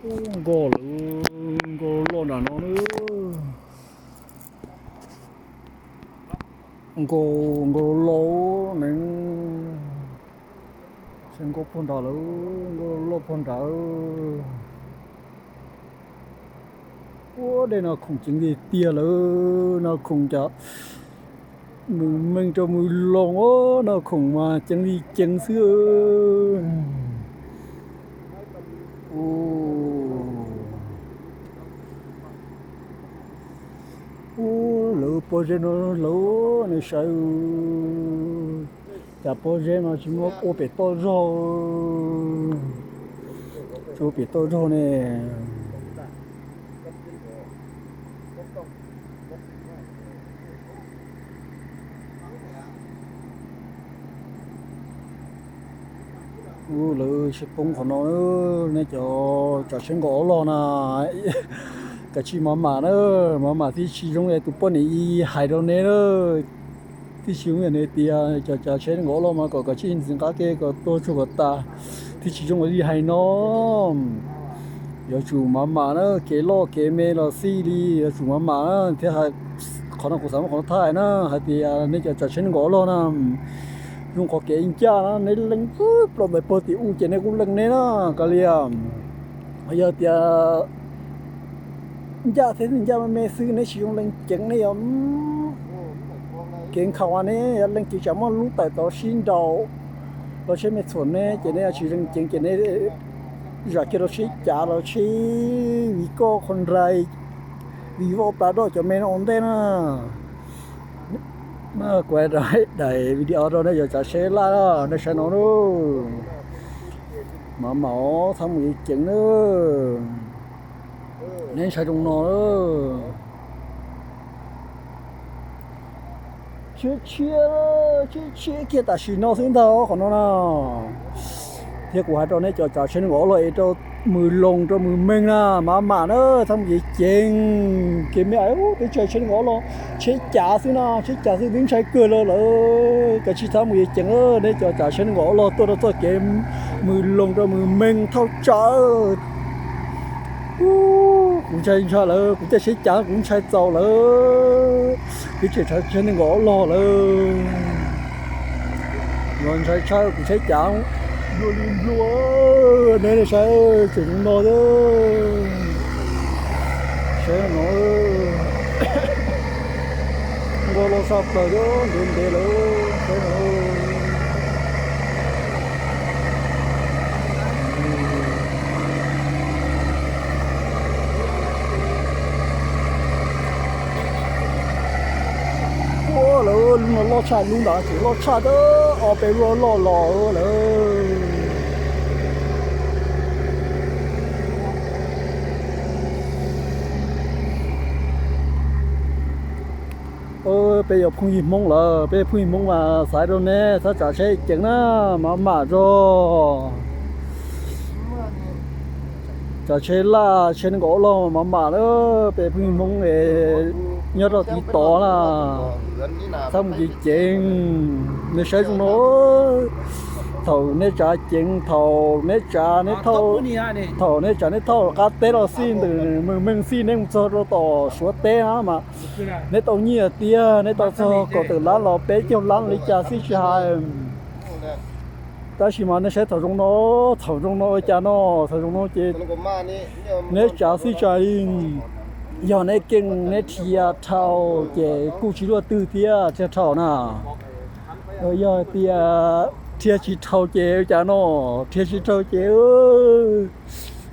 Nkauj lawm, nkauj loj nram no na. Nkauj, nkauj loj ne, saib nkauj puag nrad lawm, nkauj loj puag nrad. Ua dej no khoom ceev tiag tiag lawm, no khoom cov mws meej rau mws loos os, no khoom mas ceev li ceev xwb. Ub, lawv pob zeb no lawm, nej saib, cas pob zeb no tsis muab ua pem toj zog, tsis ua pem toj zog ne. Ub, lawv sib poob qhov no, nej cov tsav tsheb nkaus ob log na, kav tsij mam mam na, mam mam thiaj tsis zoo li tus poj niam hais rau nej na. Thiaj tsis zoo li nws tias cov tsav tsheb nkaus ob log mas kom kav tsij ntxiv qab kev kom tuag tsuag kom tas, thiaj tsis zoo li hais no. Yuav tsum mam mam na, kev loj kev me los xij li yuav tsum mam mam na thiab. Qhov no kuv xav muab qhov no thaij na, hais tias nej cov tsav tsheb nkaus ob log na, zoo qhov kev ncaj na, neb leej plaws pem pog tim u ces neb kuj leej neb na, kav liam. Yog tias ncaj thiab ncaj me me xwb, neb tsis zoo leej ceev, neb yog kev nkhaus ne, yog leej ceev tsam muaj lub tawm tod sib nraus los tsheb me txhuam neb ces neb yog tsis leej ceev ces neb zam kiag rau tsheb cav los tsheb vim koj qhov nrais, vim voj plas doj cov me no ua ntej na. Kuv daim video rau nej cov tsav tsheb laj na, nej saib no na. Mam mam txhob mus ceev na. Neb ntshai zoo no. Tshiab tshiab, tshiab tshiab kiag tam sim no xwb ntag qhov no na. Thiab kuv hais rau neb cov tsav tsheb nees nkaum ob log es rau mws loos rau mws meej na, mam mam na, txhob mus ceev ceev. Kev me ais ub, peb tsav tsheb nees nkaum ob log tsheb cav xwb na, tsheb cav xwb twb ntshai kawg lawm lawm. Kav tsij txhob mus ceev ceev, neb cov tsav tsheb nees nkaum ob log tuaj rau txoj kev mws loos rau mws meej thauj tsawv. Kuv ntshai ntshai lawm, kuv caij tsheb cav kuv ntshai txaus lawm. Peb tsav tsheb nees nkaum ob log lawm, los ntshai tshaj kuv tsheb cav nplua li nplua. Neb saib tseem zoo no, saib no, nkauj loj tshaj plaws, ntev ntev lawm, saib no. Ua lawm, lub no loj tshaj, lub ntawd tseem loj tshaj, ob peb lub loj los lawm. Peb yog phooj ywg Hmoob lawm, peb phooj ywg Hmoob mas xav rau neb txhob tsav tsheb ceev na, mam mam zog. Tsav tsheb laj tsheb nees nkaum ob log mam mam na, peb phooj ywg Hmoob nyob rau tid tod na, txhob mus ceev ceev. Neb saib zoo no, thaum neb tsav ceev, thaum neb tsav neb thauj, thaum neb tsav neb thauj qab teb los xij ntawm mws meej xij neb mus txog rau tom Suav teb na mas neb tau nyiaj tiag, neb tau txog kaum tawm lab los peb caug lab li cas xij tsis hais. Tab sis mas nej saib thaum zoo no, thaum zoo no ua cas no, thaum zoo no ces neb tsav xij tsis hais, yog neb keej neb dhia dhau ces kuj tsis luaj twg thiab dhia dhau na. Yog tias dhia tsis dhau ces ua cas no, dhia tsis dhau ces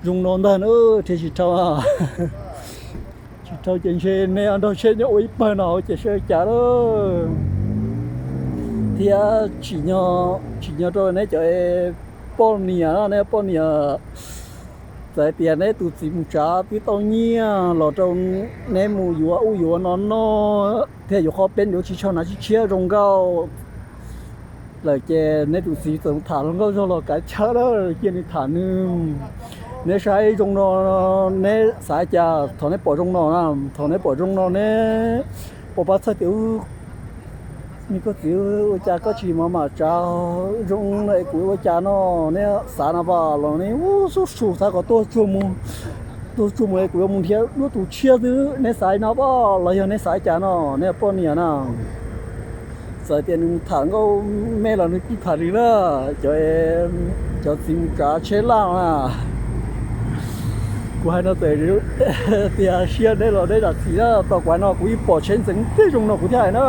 zoo no ntag na, dhia tsis dhau. Tsis dhau ces ntshe neb nrog tsheb nyob ua ib pawg no ces seb ua cas lawm. Thiab tsim nyog, tsim nyog rau neb cov poj niam, neb poj niam, txawm tias neb tus txiv mus tsav twb tau nyiaj los rau neb mus yuav ub yuav no noj thiab yuav qhov peb yuav tsis tshau hnav tshiab tshiab zoo nkauj lawm ces neb tus txiv txawm tham hluas nkauj zog los kav chaw lawm cia nws tham nws. Neb saib zoo no, neb xav cas thaum neb pom zoo no na, thaum neb pom zoo no neb puas pab txhawj tias Neb koj txiv, ua cas koj tsis mam mam tsav zoo no es kuv ua cas no? Neb xav no pom los neb ub xub su xav kom tuaj tsuag mus, tuaj tsuag mus es kuv yuav mus nrhiav duab tus tshiab xwb. Neb xav no pom los yog neb xav cas no, neb poj niam na? Txawm tias nws tham nkauj me los nws kuj tham li na. Cov, cov txiv mus tsav tsheb laj na, kuv hais no txawm tias siab neb los neb zam txim na. Tau kuv hais no kuv yeej pom tsheb ntxeev tib zoo no kuv thiaj hais na.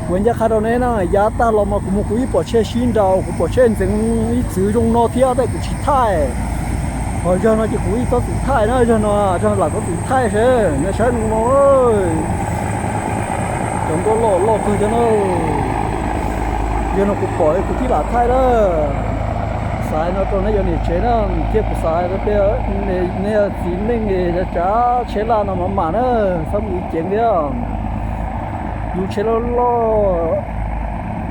Kuv ncaj qha rau neb na, yav tag los mas kuv mus kuv yeej pom tsheb sib nraus, kuv pom tsheb ntxeev ib txwv zoo no thiab tab kuv tsis thaij. Ho zag no ces kuv yeej txhob txwm thaij na, zag no zag lam txhob txwm thaij seb neb saib zoo no. Cov nkuaj loj loj kawg thiab na. Yog no kuv pom kuv thiaj lam thaij na. Xav no rau neb cov niam tsev na, thiab kuv xav rau peb, neb txiv neej tsav tsheb laj no mam mam na, txhob mus ceev thiab. Yus tsheb loj loj,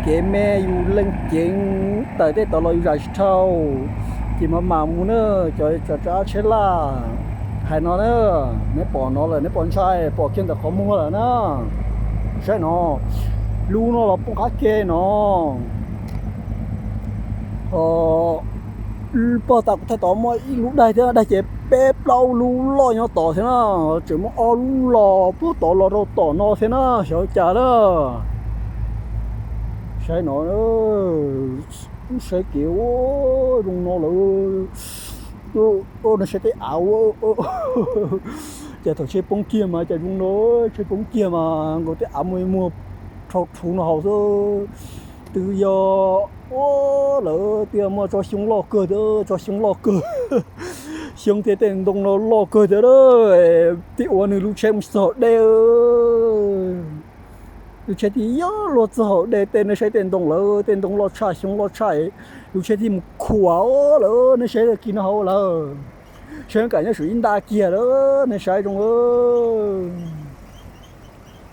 kev me yus leej ceev, tawm tej tod los yus zam tsis dhau, ces mam mam mus na, cov tsav tsheb laj. Hais no na, neb pom no lawm neb puas ntshai? Pom kiag ntawm qhov muag lawm na. Saib no, lub no los poob qab ke no. Pog tas kuv thaij tod muaj ib lub daig thiab, daig ces peb plaub lub loj nyob tod thiab na. Tseem muaj ob lub los puag tod los rau tom no thiab na, xyov cas na. Saib no, saib kev zoo no lawm. Nej saib tej av, cas thaum tsheb poob kiag mas cas zoo no, tsheb poob kiag mas nkaus tej av muaj muag rhau rhuv no hauv xwb. Twb yog ua lawm, twb yog muaj tsob xyoob loj kawg thiab, tsob xyoob loj kawg. Xyoob thiab tej ntoo no loj kawg thiab, thiaj ua nws lub tsheb mus txog dej. Lub tsheb thiaj yog luag txog hauv dej. Tej nej saib tej ntoo lawm, tej ntoo loj tshaj xyoob loj tshaj, lub tsheb thiaj mus khuam lawm. Nej saib kiag no hauv lawm, tsheb kam nyob saum ib nta kiag lawm, nej saib zoo.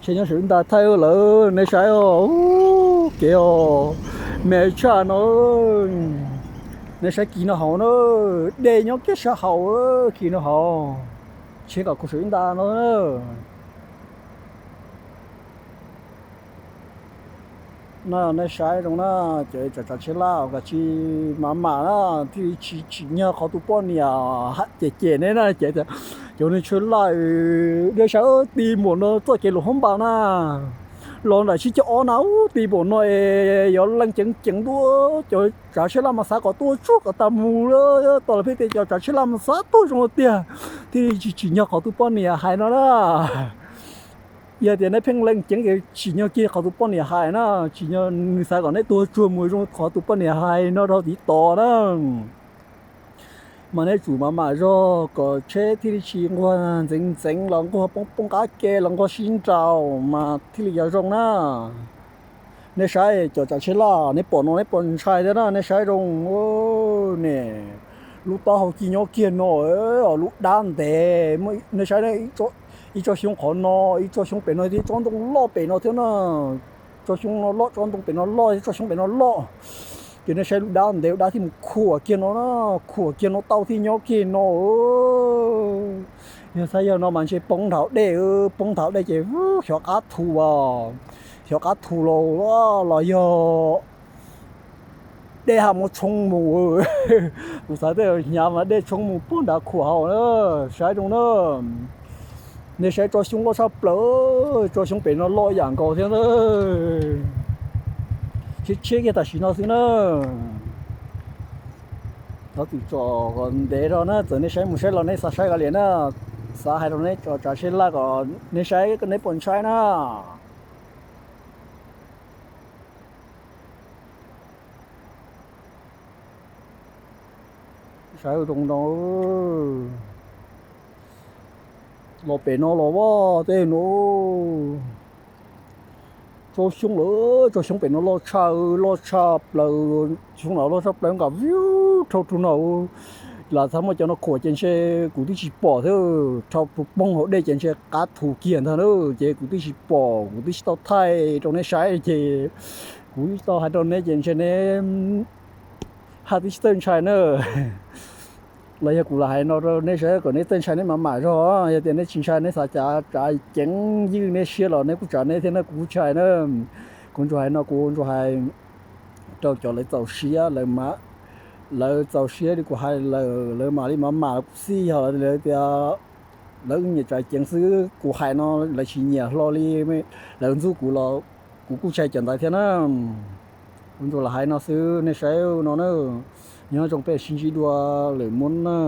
Tsheb nyob saum ib nta thaij lawm, nej saib os, kev os, me tshaj no. Nej saib kiag no hauv na, dej nyob kiag sab hauv kiag no hauv, tsheb kom khuam saum ib nta no. No nej saib zoo na, cov tsav tsheb laj kav tsij mam mam na, thiaj li tsis tsim nyog qhov tus poj niam cem cem neb na, ces tias cov neeg tsheb laj, nej saib ti npaum no txoj kev luam hoob npas na, los nram sib caug ob na, ub ti npaum no es yuav leej ceev ceev ntua, cov tsav tsheb laj mas xav kom tuaj tsuag kom tag mus lawm, tas los pheej tias cov tsav tsheb laj mas xav tuaj zoo tiag, thiaj li tsis tsim nyog qhov tus poj niam hais no na. Yog tias neb pheej leej ceev ces tsim nyog kiag qhov tus poj niam hais na, tsim nyog nws xav kom neb tuag tsuag mus zoo qhov tus poj niam hais no rau tiv tod na. Mas neb tsum mam mam zog kom tsheb thiaj li tsis nquag ntxeev ntxeev los nquag poob poob qab ke los nquag sib nraus mas thiaj li yuav zoo na. Nej saib cov tsav tsheb laj, neb pom no neb puas ntshai thiab na? Nej saib zoo, ne, lub taub hau ci nyob kiag no, lub dab ntev, nej saib, ib tsob xyoob qhov no, ib tsob xyoob pem no thiab, tsob ntoo loj pem no thiab na. Tsob xyoob no loj, tsob ntoo pem no loj, tsob xyoob pem no loj. Ces nej saib lub dab ntev, lub dab thiaj mus khuam kiag no na, khuam kiag no tau thiaj nyob kiag no. Yog xav yog no mas ntshe poob nrhav dej, poob nrhav dej ces xyov qab thu as, xyov qab thu los, los yog dej ha muab tshoob mus. Kuv xav tej hnyav mas dej tshoob mus puag nrad khuam hauv na. Saib zoo na, nej saib tsob xyoob loj tshaj plaws, tsob xyoob pem no loj yam nkaus thiab na. Tshiab tshiab kiag tam sim no xwb na. Thov txim tso ntev zog na, txawm nej saib mus saib los nej xav saib kav liam na, xav hais rau neb tso tsav tsheb laj kom nej saib neb puas ntshai na. Saib zoo no, los pem no los vaj tej no, tsob xyoob lawm, tsob xyoob pem no loj tshaj, loj tshaj plaws, xyoob no loj tshaj plaws nqa vij rhau rau no. Lam txhaj muaj cov no khuam ces ntshe kuv twb tsis pom thiab, rhau rau poob hauv dej ces ntshe qab thu kiag ntag na, ces kuv twb tsis pom, kuv twb tsis tau thaij rau neb saib ces kuv tsis tau hais rau neb ces ntshe neb haj twb tsis txawj ntshai na. Los yog kuv lam hais no rau neb saib kom neb txawj ntshai neb mam mam zog, yog tias neb tsis ntshai neb xav tsav tsav ceev ywj neb siab los neb kuj tsav neb thiab na, kuv kuj tsis hais na. Kuv ntsuas hais no, kuv ntsuas hais rau cov lawv txaus siab, lawv txaus siab li kuv hais lawm, lawv mam li mam mam kuv xij, yog lawv tias lawv nyiam tsam ceev xwb, kuv hais no lawv tsis nyiam hlo li, lawv ntxub kuv los kuv kuj tsis hais cov ntawd thiab na. Kuv ntsuas los hais no xwb, nej saib no na, nyob zoo peb sib ntsib dua lwm mob na.